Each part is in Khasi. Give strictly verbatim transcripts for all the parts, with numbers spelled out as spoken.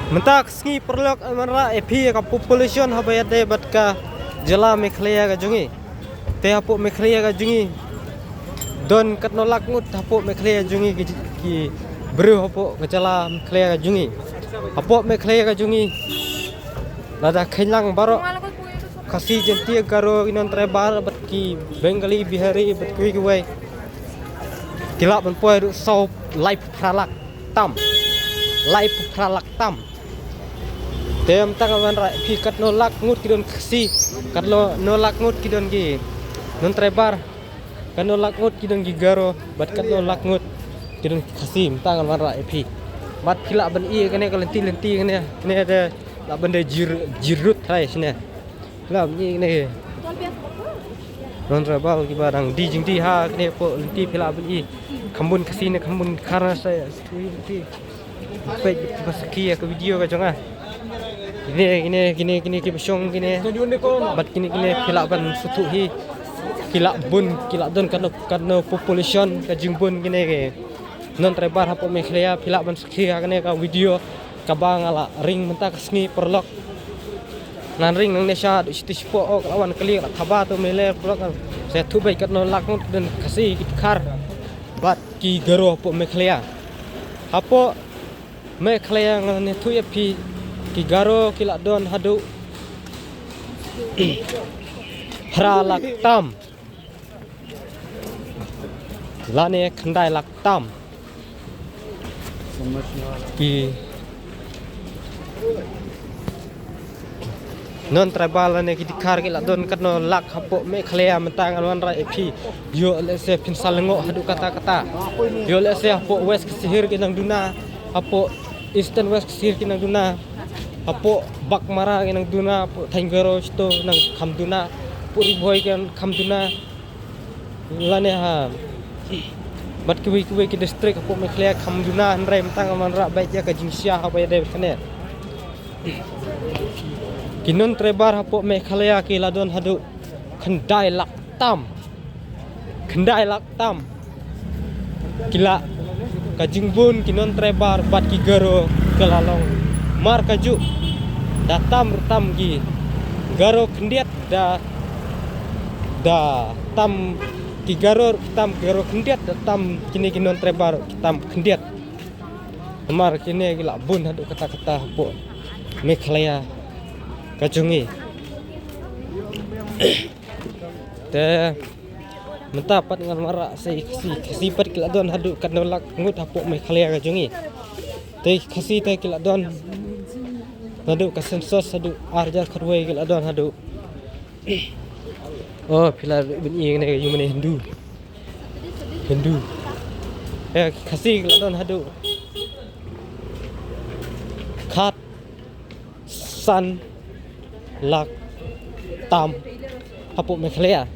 Mynta ka sngi paralok, ngan wanrah ïa phi ka population haba ïadei bad ka jylla Meghalaya ka jong ngi. Te hapoh Meghalaya ka jong ngi don katno lak ngut hapoh Meghalaya ka jong ngi ki, ki briew hapoh ka jylla Meghalaya ka jong ngi. Hapoh Meghalaya ka jong ngi lada kheiñ lang baroh Khasi, Jaintia, Garo, ki non-tribal bad ki Bengali, Bihari bad kiwei kiwei ki lah ban poi haduh saw laiphew phra lak tam. Laiphew phra lak tam. Te mynta ngan wanrah ïa phi katno lak ngut ki don Khasi, katno lak ngut ki don ki non-tribal, katno lak ngut ki don ki Garo bad katno lak ngut ki don ki Khasi, mynta ngan wanrah ïa phi. Bad phi lah ban i kane ka lynti, lynti kane, kane de lah ban dei jir, jirut hai shane. Lah ban i kane ki non-tribal kiba dang die jingdie ha kane hapoh lynti, phi lah ban i kham bun Khasi ne kham bun Khar na sa ïa lynti. Peit ba sakhi ïa ka video ka jong nga. Kine, kine, kine, kine kiba shong kine. Bad kine, kine phi lah ban sngewthuh hi. Ki lah bun, ki lah don katno, katno population, ka jingbun kine ki non-tribal hapoh Meghalaya, phi lah ban sakhi ha kane ka video kaba nga la ring mynta ka sngi paralok. Ngan ring nangne sha haduh shiteng shapoh, oh, ka la wan kali, ka la thaba to mynne paralok. Sa ïathuh beit katno lak ngut ki don Khasi, ki Khar bad ki Garo hapoh Meghalaya. Hapoh Meghalaya ngan ïathuh ïa phi, ki Garo ki la don haduh phra lak tam lane khyndai lak tam. Ki non-tribal lane ki Dkhar ki la don katno lak hapoh Meghalaya, mynta ngan wanrah ïa phi. Ïoh lehse phin sa lyngngoh haduh katta katta. Ïoh lehse hapoh West Khasi Hills ki nang duna, hapoh Eastern West Khasi Hills ki nang duna, hapoh Baghmara ki nang duna, hapoh Thaiñ Garo shito nang kham duna, hapoh Ri Bhoi ki nang kham duna. Lane ha bad kiwei kiwei ki district hapoh Meghalaya kham duna, hynrei mynta ngan wanrah beit ïa ka jingshisha haba ïadei bad kane. Ki non-tribal hapoh Meghalaya ki la don haduh khyndai lak tam. Khyndai lak tam. Ki la, ka jingbun ki non-tribal bad ki Garo ka la long markajuh. Da tam ruh tam ki Garo khyndiat, da, da tam ki Garo, tam Garo khyndiat, da tam kine ki non-tribal ki tam khyndiat. Namar kine ki la bun haduh katta katta hapoh Meghalaya ka jong ngi. Te mynta pat ngan wanrah sa ïa ki Khasi, Khasi pat ki la don haduh katno lak ngut hapoh Meghalaya ka jong ngi. Te Khasi te ki la don haduh ka census haduh ar hajar khatwei ki la don haduh. Oh, phi lah ban i kane ka ïing mane Hindu. Hindu. Eh, Khasi ki la don haduh khatsan lak tam hapoh Meghalaya.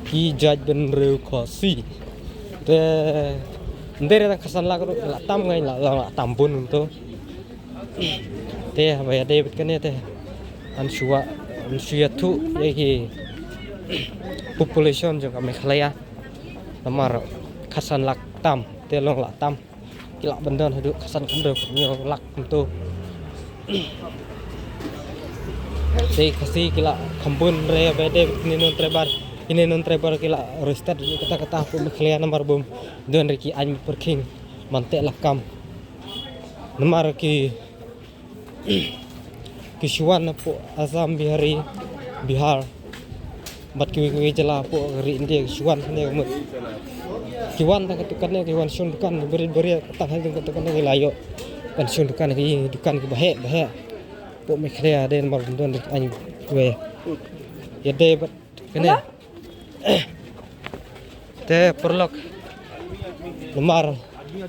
Ki jaitbynriew Khasi. Te ym dei re tang khatsan lak ruh, la tam ngai, la, la, la tam bun kumto. Te haba ïadei bad kane te ngan shu, ngan shu ïathuh ïa ki population jong ka Meghalaya. Namar khatsan lak tam, te long la tam. Ki lah ban don haduh khatsan khyndai hynñiew lak kumto. Te Khasi ki la kham bun re, haba ïadei bad kine non-tribal. Kine non-tribal ki la register katta katta hapoh Meghalaya namar bym don re ki aiñ pyrkhing ban teh lakam. Namar ki, ki shu wan hapoh Assam, Bihari, Bihar bad kiwei kiwei jylla hapoh ka ri India, ki shu wan hangne ka mut. Ki wan tang katto katne, ki wan shong dukan, ki barit barit, tang ha katto katne ki la ïoh ban shong dukan, ki dukan kiba heh ba heh. Hapoh Meghalaya dei namar bym don re ki aiñ kiwei. Ïadei bad kane. Te paralok, namar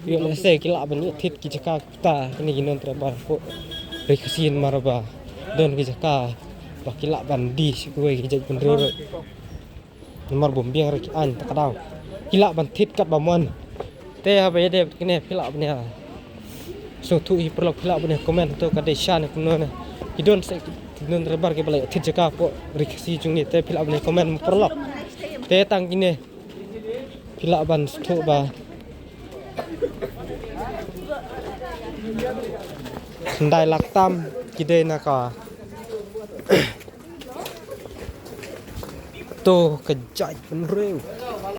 ïoh lehse ki lah ban ïoh thied ki jaka kita kine ki non-tribal hapoh ri Khasi, namar ba don ki jaka ba ki lah ban die sha kiwei ki jaitbynriew ruh. Namar bym biang re ki aiñ, ta ka daw ki lah ban thied katba mon. Te haba ïadei bad kine phi lah ban ïa sngewthuh hi paralok, phi lah ban ïa comment to ka dei sha ne kumno ne. Ki don sa ki non-tribal kiba la ïoh thied jaka hapoh ri Khasi jong ngi, te phi lah ban ïa comment mo paralok. Te tang kine phi lah ban sngewthuh ba Khyndai lak tam ki dei na ka. To ka jait bynriew.